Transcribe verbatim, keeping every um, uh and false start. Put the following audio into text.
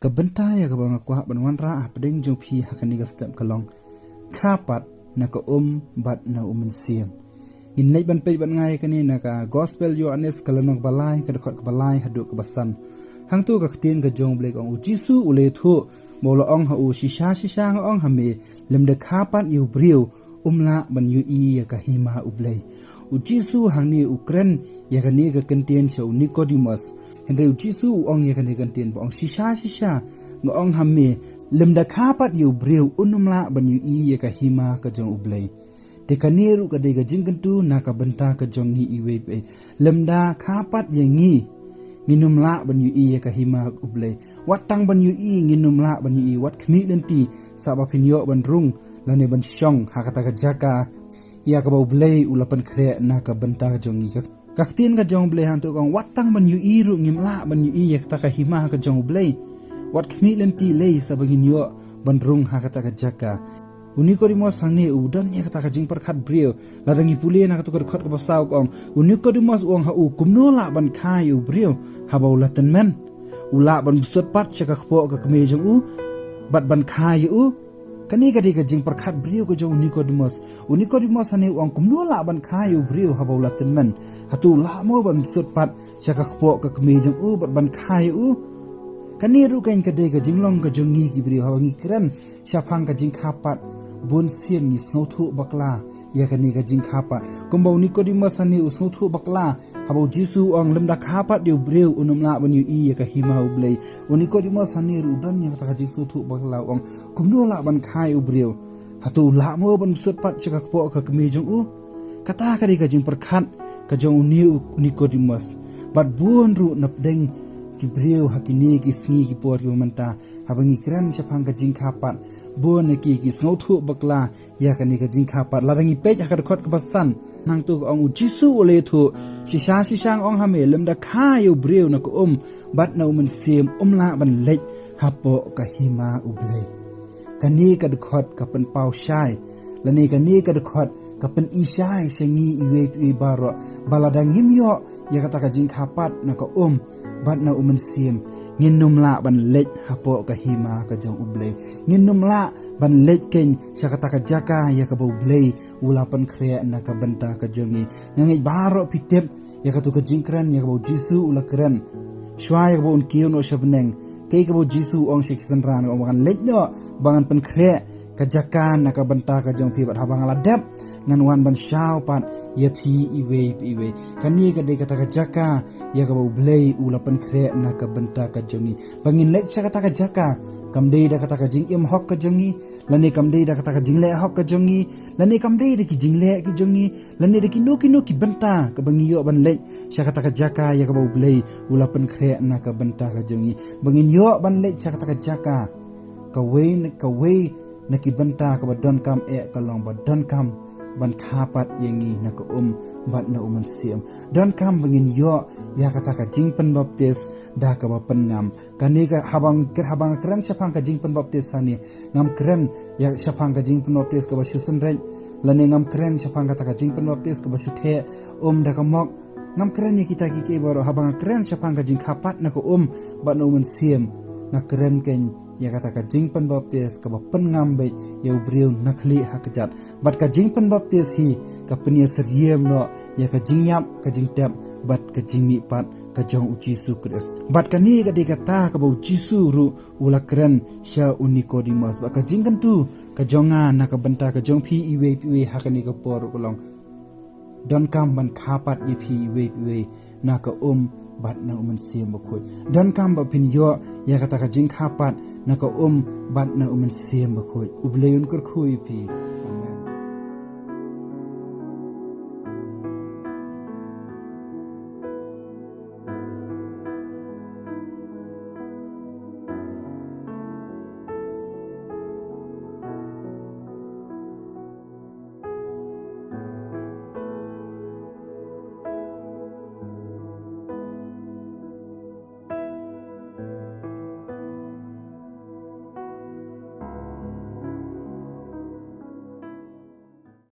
Ka bynta ïa kaba nga kwah ban wanrah hapdeng jong phi ha kane ka step ka long: kha pat na ka um bad na u mynsiem. Ngin leit ban peit bad nga ïa kane na ka Gospel Ïoannis ka lynnong ba lai, ka dkhot kaba lai haduh kaba san. Hangto ka ktien ka jong U Blei ka ong: U Jisu u la ïathuh bad u la ong ha u: Shisha shisha nga ong ha me, lymda kha pat ïa u briew, um lah ban ïohi ïa ka hima U Blei. U Jisu hangne u kren ïa kane ka kyntien sha u Nikodimos. Hynrei U Jisu u ong ïa kane ka kyntien ba ong: Shisha shisha nga ong ha me, lymda kha pat ïa u briew, un ym lah ban ïohi ïa ka hima ka jong U Blei. Te kane ruh ka dei ka jingkyntu na ka bynta ka jong ngi iwei pa iwei. Lymda kha pat ïa ngi, ngin ym lah ban ïohi ïa ka hima U Blei. Wat tang ban ïohi ngin ym lah ban ïohi, wat khmih lynti sa ba phin ïoh ban rung lane ban shong ha kata ka jaka ïa kaba U Blei u la pynkhreh na ka bynta ka jong ngi. Ka, ka ktien ka jong U Blei hangto ka ong: Wat tang ban ïohi ruh ngim lah ban ïohi ïa kata ka hima ka jong U Blei. Wat khmih lynti lei sa ba ngin ïoh ban rung ha kata ka jaka. U Nikodimos hangne u don ïa kata ka jingpyrkhat briew. Lada ngi pule na kato ka dkhot kaba saw ka ong: U Nikodimos u ong ha u: Kumno lah ban kha ïa u briew haba u la tymmen? U lah ban bsut pat sha ka kpoh ka kmie jong u bad ban kha ïa u? Kane ka dei ka jingpyrkhat briew ka jong u Nikodimos. U Nikodimos hangne u ong: Kumno lah ban kha ïa u briew haba u la tymmen? Hato u lah mo ban bsut pat sha ka kpoh ka kmie jong u bad ban kha ïa u? Kane ruh kan ka dei ka jinglong ka jong ngi ki briew. Haba ngi kren shaphang ka jingkha pat, bun sien ngi sngewthuh bakla ïa kane ka jingkha pat. Kumba u Nikodimos hangne u sngewthuh bakla haba U Jisu u ong: Lymda kha pat ïa u briew, un ym lah ban ïohi ïa ka hima U Blei. U Nikodimos hangne ruh u don ïa kata ka jingsngewthuh bakla, u ong: Kumno lah ban kha ïa u briew? Hato u lah mo ban bsut pat sha ka kpoh ka kmie jong u? Kata ka dei ka jingpyrkhat ka jong une u Nikodimos. Bad bun ruh napdeng ki briew ha kine ki sngi ki por kiba mynta, haba ngi kren shaphang ka jingkha pat, bun na ki ki sngewthuh bakla ïa kane ka jingkha pat. Lada ngi peit ha ka dkhot kaba san, nangto ka ong: U Jisu u la ïathuh: Shisha shisha nga ong ha me, lymda kha ïa u briew na ka um bad na u mynsiem, um lah ban leit hapoh ka hima U Blei. Kane ka dkhot ka pynpaw shai, lane kane ka dkhot ka pyni shai sha ngi iwei pa iwei baroh, ba lada ngim ïoh ïa kata ka jingkha pat na ka um bad na u mynsiem, ngin ym lah ban leit hapoh ka hima ka jong U Blei. Ngin ym lah ban leit keiñ sha kata ka jaka ïa kaba U Blei u la pynkhreh na ka bynta ka jong ngi. Nga ngeit baroh phi tip ïa kato ka jingkren ïa kaba U Jisu u la kren shuwa ïa kaba un kiew noh sha bneng. Kaei kaba U Jisu u ong sha ki synran, u ong: Ba ngan leit noh, ba ngan pynkhreh ka jaka na ka bynta ka jong phi, bad haba nga la dep, ngan wan ban shaw pat ïa phi iwei pa iwei. Kane ka dei kata ka jaka ïa kaba U Blei u la pynkhreh na ka bynta ka jong ngi. Ba ngin leit sha kata ka jaka kam dei da kata ka jingim hok ka jong ngi, lane kam dei da kata ka jingleh hok ka jong ngi, lane kam dei da ki jingleh ki jong ngi, lane da kino kino ki bynta kaba ngi ïoh ban leit sha kata ka jaka ïa kaba U Blei u la pynkhreh na ka bynta ka jong ngi. Ba ngin ïoh ban leit sha kata ka jaka, kawei na, kawei na ki bynta kaba donkam eh ka long ba donkam ban kha pat ïa ngi na ka um bad na u mynsiem. Donkam ba ngin ïoh ïa kata ka jingpynbaptis da kaba pynngam. Kane ka haba nga, haba nga kren shaphang ka jingpynbaptis hangne, ngam kren ïa shaphang ka jingpynbaptis kaba shu synreit, lane ngam kren shaphang kata ka jingpynbaptis kaba shu theh um da ka mok. Ngam kren ïa kita kiei kiei baroh. Haba nga kren shaphang ka jingkha pat na ka um bad na u mynsiem, nga kren keiñ ïa kata ka jingpynbaptis kaba pynngam beit ïa u briew na khlieh ha kjat. Bad ka jingpynbaptis hi ka pynïasyriem noh ïa ka jingïap, ka jingtep bad ka jingmihpat ka jong U Jisu Khrist. Bad kane ka dei kata kaba U Jisu ruh u la kren sha u Nikodimos. Bad ka jingkyntu ka jong nga na ka bynta ka jong phi iwei pa iwei ha kane ka por ruh ka long: Donkam ban kha pat ïa phi iwei pa iwei na ka um bad na u mynsiem bakhuid. Donkam ba phin ïoh ïa kata ka jingkha pat na ka um bad na u mynsiem bakhuid. U Blei un kyrkhu ïa phi.